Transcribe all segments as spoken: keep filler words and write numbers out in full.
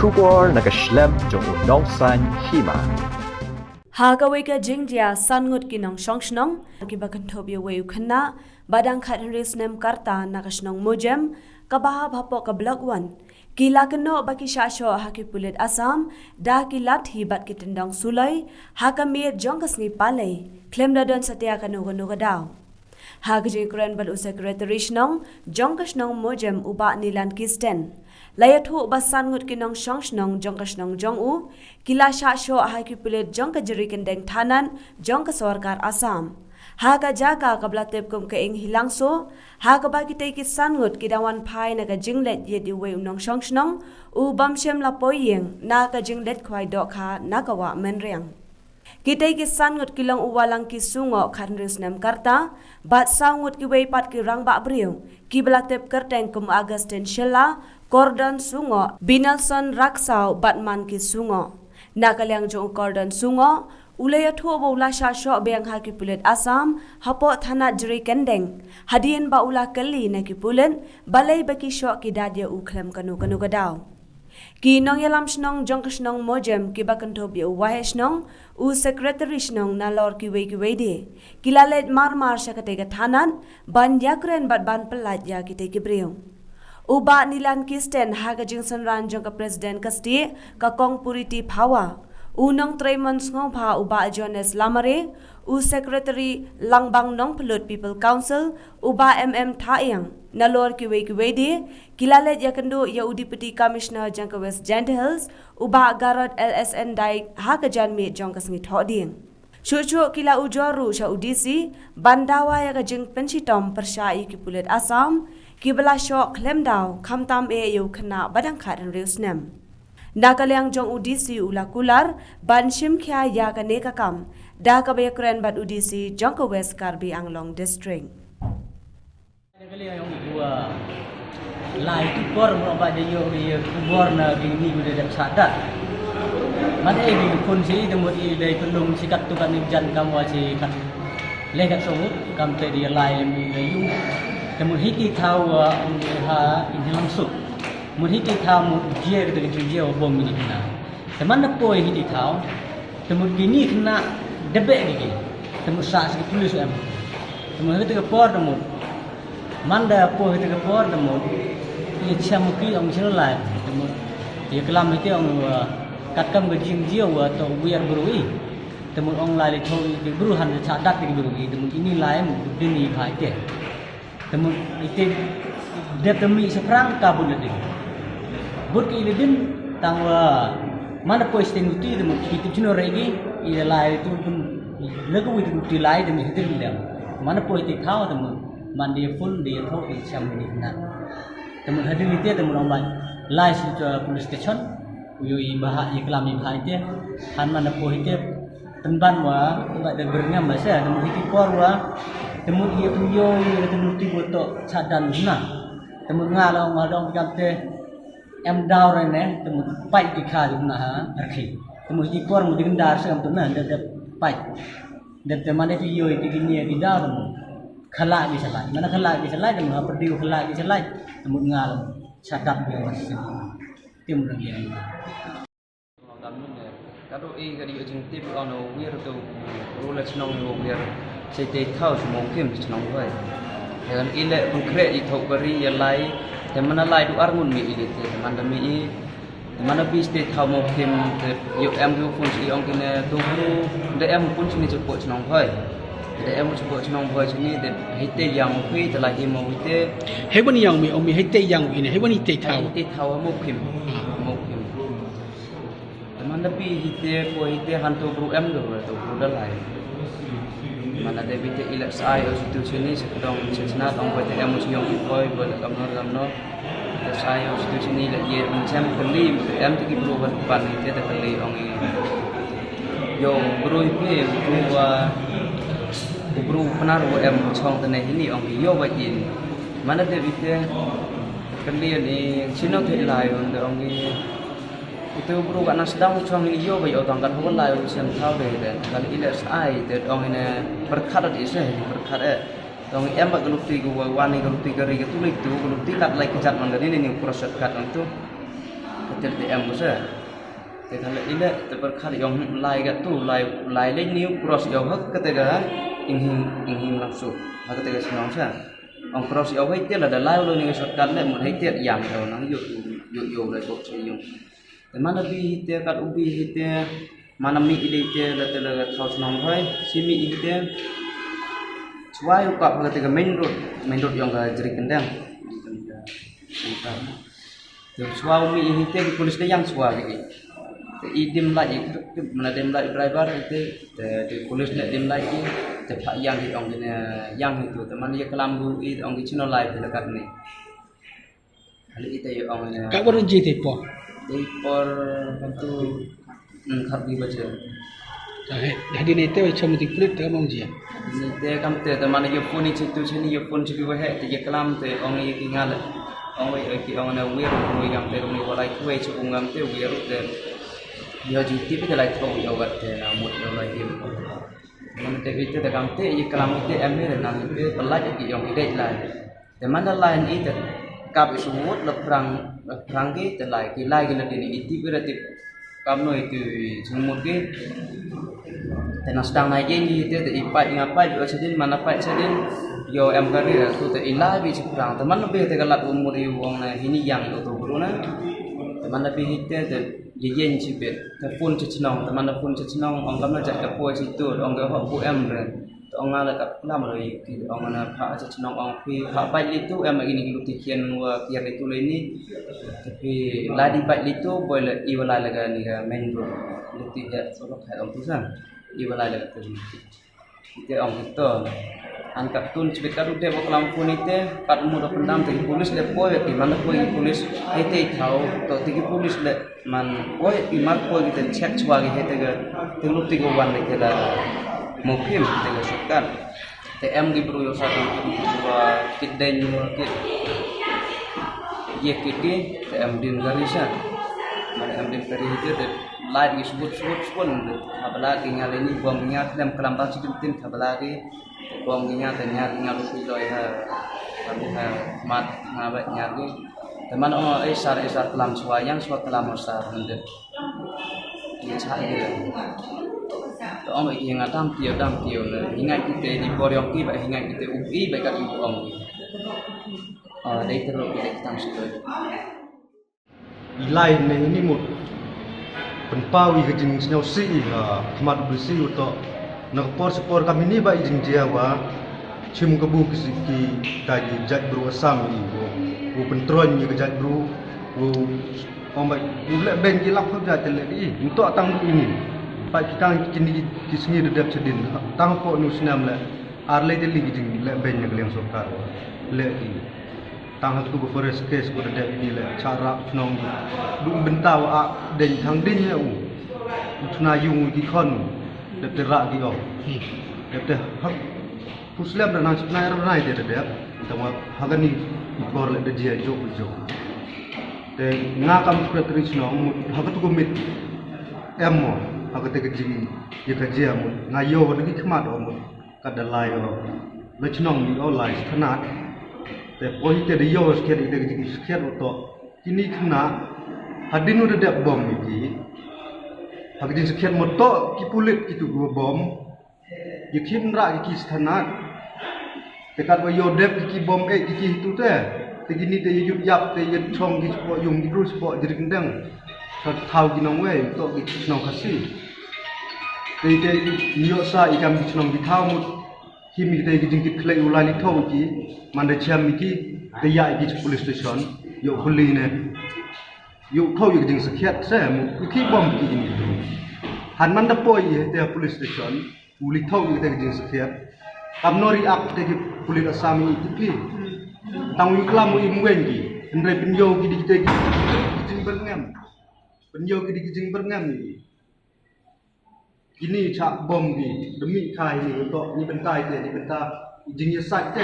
Khubor na ka shlem jong u nongsan hima. Ha kawei ka jingjia, san ngut ki nongshong shnong kiba kynthup ïa uwei u khynnah ba dang khathynriew snem ka rta na ka shnong Mojem kaba hap hapoh ka Block One, ki la kynnoh ba ki shah shoh ha ki pulit Assam da ki lathi bad ki tyndong suloi ha ka miet jong ka sngi Palei, khlem da don satia kano kano ka daw. Ha ka jingkren bad u Secretary Shnong jong ka shnong Mojem, u Bah Nilan Kisten, la ïathuh ba san ngut ki nongshong shnong jong ka shnong jong u ki la shah shoh ha ki pulit jong ka Jirikindeng Thanad jong ka sorkar Assam, ha ka jaka kaba la tip kum ka Ing Hilangso, ha kaba kitei ki san ngut ki dang wan phai na ka jingleit ïit ïa uwei u nongshong shnong u bym shym la poi ïing na ka jingleit khwai dohkha na ka wah Mynriang. Kitei ki san ngut ki long u Walangki Sungoh, khathynriew snem ka rta, bad saw ngut kiwei pat ki rangbah briew kiba la tip kyrteng kum Augustine Shylla, Gordon Sungoh, Binelson Raksaw bad Manki Sungoh. Na ka liang jong u Gordon Sungoh, u la ïathuh ba u la shah shoh biang ha ki pulit Assam hapoh thanad Jirikindeng hadien ba u la kylli na ki pulit balei ba ki shoh ki dad ïa u khlem kano kano ka daw. Ki nongïalam shnong jong ka shnong Mojem kiba kynthup ïa u Waheh Shnong, u Secretary Shnong nalor kiwei kiwei de, ki la leit mar mar sha katei ka thanad ban ïakren bad ban pyllait ïa kitei ki briew. U Bah Nilan Kisten, ha ka jingsynran jong ka President ka Stieh, ka Kong Purity Phawa, u Nongtrei Mon Sngewbha, u Bah Jones Lamare, u Secretary Langbang Nongpylut People Council, u Bah M M Thaiang, nalor kiwei kiwei de, ki la leit ïakynduh ïa u Deputy Commissioner jong ka West Jaiñtia Hills, u Bah Garod L S N Dyke, ha ka janmiet jong ka sngi Thohdieng. Shuh shuh ki la ujor ruh sha u D C ban dawa ïa ka jingpynshitom pyrshah ïa ki pulit Assam kiba la shoh khlem daw, khamtam eh ïa u khynnah ba dang khathynriew snem. Na ka liang jong u D C, u la kular ban shim khia ïa kane ka kam da kaba ïakren bad u D C jong ka West Karbi Anglong District. Ka liang jong u, ah, lai tu por mo ba de ïoh ïa khubor na kine ki ba dep shah dat. Mane i phone shi te mut i dei pynlong shi katto katne jan kam wa shi kat leh kat song, kam te de lai lem i dei ïoh. Te mut hi ki thaw, ah, ha Ing Hilangso. Mut hi ki thaw mut jia ka te ka jia wa bom ni na. Te man da poi hi ki thaw. Te mut kine khynnah dep beh ki. Te mut sa shi ki pulit em. Te mut hi te ka por te mut man da poi hi te ka por te mut ïa shem ki ong shen lai. Te mut ïa klam hi te ong, uh, katkam ka jingjia wa to wiar bru i. Te mut ong lai li to i ki bru han shah dat ki bru i. Te mut ini lai mut dini bha i te. Te mut ite dep te mih shaphrang ka bud ladin. Bud ki ladin tang wa man da poi sting uti te mut ki tip chino regi i lai tu pun legu wi tu uti lai te mih hitin dem. Man da poi te thaw te mut man dia phone dia thaw te cham ni na. Te mut hadin ite te mut ong lai lai shi police station. U ïoh i bha, i klam i bha ite. Han man da poi ite. Tynban wa tynban da byrngem ba se, te mut hi ki por wa te mut ïa pynïoh ïa ka tynduh ti wa to shah dan na. Te mut nga la ong ha dong kam te em daw re ne, te mut pait ki kha jong na ha arki. Te mut hi ki por mut ding dar se kam tu na, da da pait. Da te man da pynïoh ïa ki ni ïa ki daw te mut khala ki salai. Mana khala ki salai, te mut ha perdi khala ki salai. Te mut nga la shah dan ïa wa se. Te mut ïa. Ka dei ka dei jingtip ong u wir tu u la chnong u wir. Sei te thaw shu mawkhim chnong wai. Te kan i le pun kre i thok kari ïa lai. Te mana lai du ar ngun mi i le te man da mi i. Te mana bi sei te thaw mawkhim te ïoh em du pun i ong kine tu bru. Da em pun sini chepo chnong wai. Da em chepo chnong wai sini te hei te yang phi te lai i maw hei te. Hei ban yang mi ong mi hei te yang ine hei ban i te thaw. Hei te thaw mawkhim. Mawkhim. Te man da pi hi te ko hi te han to bru em do to bru da lai. Man da bi te i la sai o situ sini se dong se chna dong ko te em u sniong ki koi ko le kam no kam no. Te sai o situ sini la ye un chem ko li te em te ki bru ban pan hi te te ko li ong i. Yo bru hi pe bru wa bru pnar wa em chong te ne hi ni ong i yo wa in. Man da bi te ko li ni sino te lai un de ong i. Itu bru ka na sdang chong ni yo ba yo tang kan hon lai u sem thau de de kan ile sai de ong ine berkat de se berkat eh. Ong em ba galuti gu wa ni galuti gari gatu lai tu galuti lat lai kejat man gari ni ni proses kat tu. Te te em ko sa. Te kala ile te pyrkhat ïong lai ka tu lai lai le ni cross ïong ha kata ka ing hing ing hing langsung. Ha kata ka shnong sa. Ong cross ïong hai te la da lai lo ni ka shortcut le mut hai te ïang ïong nang ïong ïong ïong lai bok sa ïong. Te mana bi hi te kat ubi hi te mana mi ile te la te la ka thaw shnong hai si mi hi te. Suai u kap ha kata ka main road main road ïong ka Jri Kendang. Te shuwa u mih hi te ki police da ïang shuwa ki. Te i dim lait i khrip khrip mana dim lait driver hi te te ki police ne dim lait ki. Te phah ïang hi ong ki ne ïang hi tu te man ïa klam gu i ong ki chino lai phi la kat ne. Hali i te ïa ong ne. Ka wan ji te por. Te por tu. Hmm, khat bi baje. Te hadien te wei cham ti prit te kam ong ji. Hadien te kam te te mana ïa phone i chitu chini ïa phone chi bi wei he te ïa klam te ong ïa ki ngal. Ong wei ki ong na wir ong wei kam te ong wei walai kuwei chi ong kam te wir te. Ïa ji ti te lai thong ïa wat te na mut ïa lai ïa. Mana te wei te te kam te ïa klam te em he na te pelaj ki ong ki dei lai. Te man da lai ni te kap i sumut la prang la prang ki te lai ki lai ki la dini i tip i ra tip kam noi tu i sumut ki. Te na sdang na yen ki te te i pai nga pai o chadin mana pai chadin yo em ka ri tu te i lai bi chi prang te man be te ka lat umur i wong na hini yang i oto bru na. Te man da bi hi te te ye yen chi bet te phone chi chnong te man da phone chi chnong ong kam na jak te poi chi tu ong ke ho bu em re. Te ong nga la ka klam ro i ki ong na pha cha chnong ong phi pha bai li tu em agi ni ki luti kian wa kian li tu le ni. Te phi la di bai li tu boi la i wa la la ga ni ga main road luti ga so ka kha ong tu sa i wa la la ga tu ni. Te ong ki to an ka tun chibit ka tu te wa klam phone ni te pat mu do pendam te ki police le poi ki man da poi ki police ai te thau to te ki police le. Man poi i mar poi ki te check chwa ki he te ga te lup te ga wan le te la mo phim te ga sukan. Te em ki bru yo sa tang ki bru wa ki den wa ki ye ki ki te em din gari sa. Man em din gari te te lai ki subut subut subun ha bala ki nya le ni bom nya te em kelam ba chi tin ha bala ki. Bom ki nya te nya nya lu ki loi ha. Kan ha mat nga ba nya ki. Te man o ai sar ai sar kelam chwa yang chwa kelam o sar hande. Ye cha ye le. Te ong ba ki nga dam tio dam tio le. Hingai ki te di bor yong ki ba hingai ki te u i ba ka u ong. Ah, dei te ro ki dei tang si loi. I lai ne ini mut. Pynpaw i ka jingsngewsih i ha khmat u bisi u to. Na ka por sa por kam ini ba i jingjia wa. Chim ka bu ki si ki ta ki jait bru Assam i u. U pyntroin i ka jait bru u. Ong ba u leh ben ki lak khop jait te leh i. Nto tang ini. Ba ki tang ki ni ki sngi de dep chadin. Tang ko nu snem leh. Ar leh te li ki jing leh ben na ka liang sorkar. Leh i. Tang ha tu ka forest case ko da dep ni le cha rap chnong. Du bynta wa a deng thang ding ya u. U chna yung u ki khon. Dep te ra ki o. Dep te hak. Puslem da nang chna ra nai te dep. Tang wa ha ka ni i kor le da jia jok jok. Te nga kam secretary chnong mut ha ka tu ka mit. Em mo ha ka te ka jing ya ka jia mut nga yo da ki khmat o mut. Ka da lai o. La chnong ni o lai thanat. Te poi te da yo skhet ite ka jing skhet o to. Kini khna hadin u da dep bom ni ki. Ha ka jing skhet mo to ki pulit ki tu go bom. Ye khim ra ki ki thanat. Te kat wa yo dep ki ki bom e ki ki tu te. Te kini te ye yut yap te ye chong ki po yung ki drus po jring deng. Sa thaw ki nong wei to ki chnong Khasi. Te te nyo sa i kam ki chnong ki thaw mut. Hi mi te ki jingkit khlei u lai li thaw ki man da chiam mi ki te ya ki police station yo khuli ne. Yo thaw yo ki jingsakhiat se mu ki bom ki jingkit. Han man da poi i te police station u li thaw yo te ki jingsakhiat. Kam no react te ki police Assam i ki pi. Tang u klam u i mwen ki. Hynrei pynyo ki di te ki jingberngem. Pynyo ki di ki jingberngem ni. Kini chak bom ki demi kai ni untuk ni bentai te ni bentai jing ya sat te.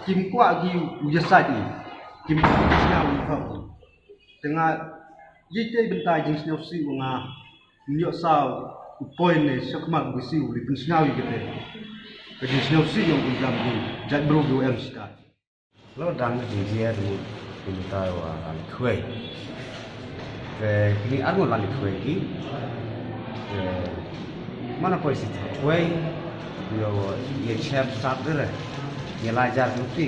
Kim kwa ki u ya sat ni. Kim kwa ki siang ni kau. Tengah ye te bentai jing snyau si u nga. Nyok sau u poi ne sakmat bu si u li pen snyau i kete. Ka jing snyau si yang u jam ni. Jat bro du em sita. Lo dang ka jingjia tu tu tai wa kan khwai. Eh, kini arngut la leit khwai ki. Eh, mana poi shi thaw khwai, ïa, ïa chem sat de re. Ïa lai jar ruti.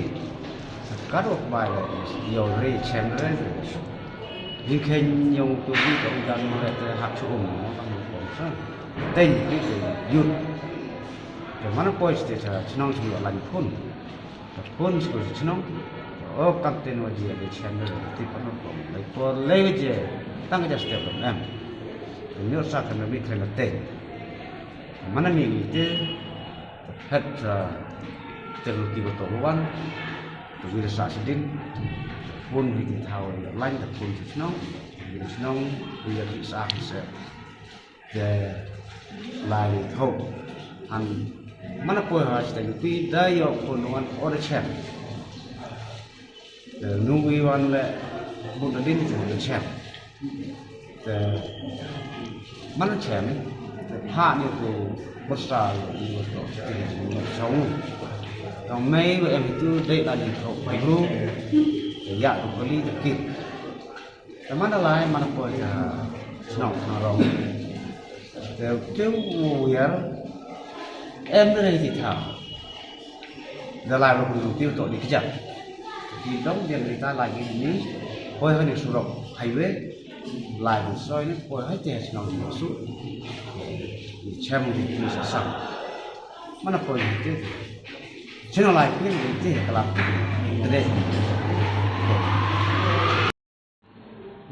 Sa kat wak bai le, ïa re chem re. Ïa khein ïong tu bi tong dan mo le te hap chu um mo tang mo kong sa. Teng ki te yut. Te mana poi shi te sa chnong chu ïa lan phun. Phone skur chnong. O kapten wa ji ade channel ti pano pom. Lai por lai je. Tang ja step em. Nyo sa kan mi kren la te. Mana mi ni te. Het, ah, te lu ti ko to wan. Tu wi sa sidin. Phone wi ti thaw line, phone chnong. Wi chnong wi ya ki sa ki se. Te lai thaw. Han mana poi ha sta yu pi da yo ko no wan order chem. Te nu wi wan le bu da din te order chem. Te mana chem te pha ni ko bosta ni ko to te ni song. Tong mei wa em tu de la ni thaw pi ru. Te ya ko li te kit. Te mana lai mana poi ka shnong shnong rong. Te te u yar em de ti tha. Da lai ro ku ti to di kjat. Ti dong dia ni ta lai ni poi ha ni surok highway. Lai ni soi ni poi ha te shnong ni su. Ni chem ni ni sa sam. Mana poi ni te. Shnong lai ni ni te ka la te.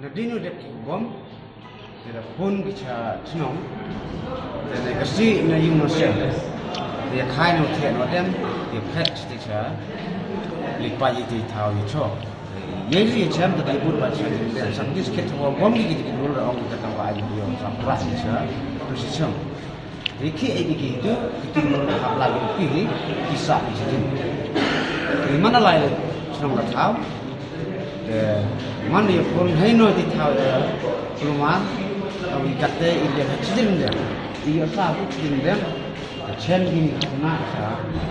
Nadien u dep ki bom, te da phone ki cha chnong, te ne ka si na yung no sel, te khai no the no dem, te phet te cha, li pa yi te thao yi cho. Ye ri ye chem te da bun ba cha te dem, sam dis ke thao bom ki ki dul ra ong ka tang ba yi yo, sam pra si cha, tu si chem. Ri ki ai ki tu, ki tu no ka la ki ki, ki sa ki chem. Ri mana lai chnong la thao, Te man ïa phone hei no ti thaw ïa pulman, ka wi kat te i ïa ka chitim dem. I ïa ka ku chitim dem. Ka chen gi na cha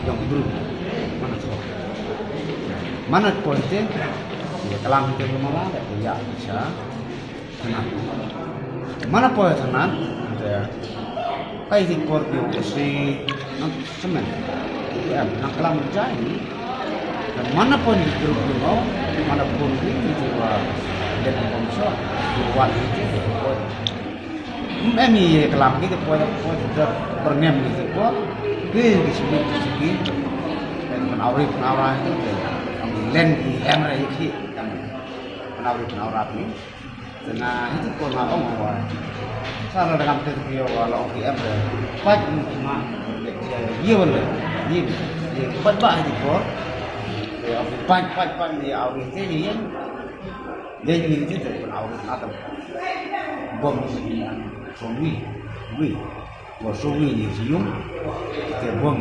yong bru. Mana thaw. Mana poi te ïa ka lam te mala da ïa cha. Thanan. Mana poi thanan, te kai ti por pio si nang semen. Ya, nang kelam jai. Dan mana poi di grup ni mau, mana poi di, di wa, dan bom so, di wan di, di poi. Em ni kelam ni, di poi, poi, di bernem ni, di poi. Di, di sini, di sini. Dan mana awri, mana awra itu, di, yang di len, di em, di, di, kan. Mana awri, mana awra ni. Te nga hiti por nga ong wa. Sa ra dangam te ki wa la ong ki em re. Pat ma ye wa le. Ye ye pat ba hiti por. Ye ong pat pat pat ni au ni te ye. Ye ni te te pun au na tam. Bom ni so wi. Wi. Wa so wi ni si yung. Te bom.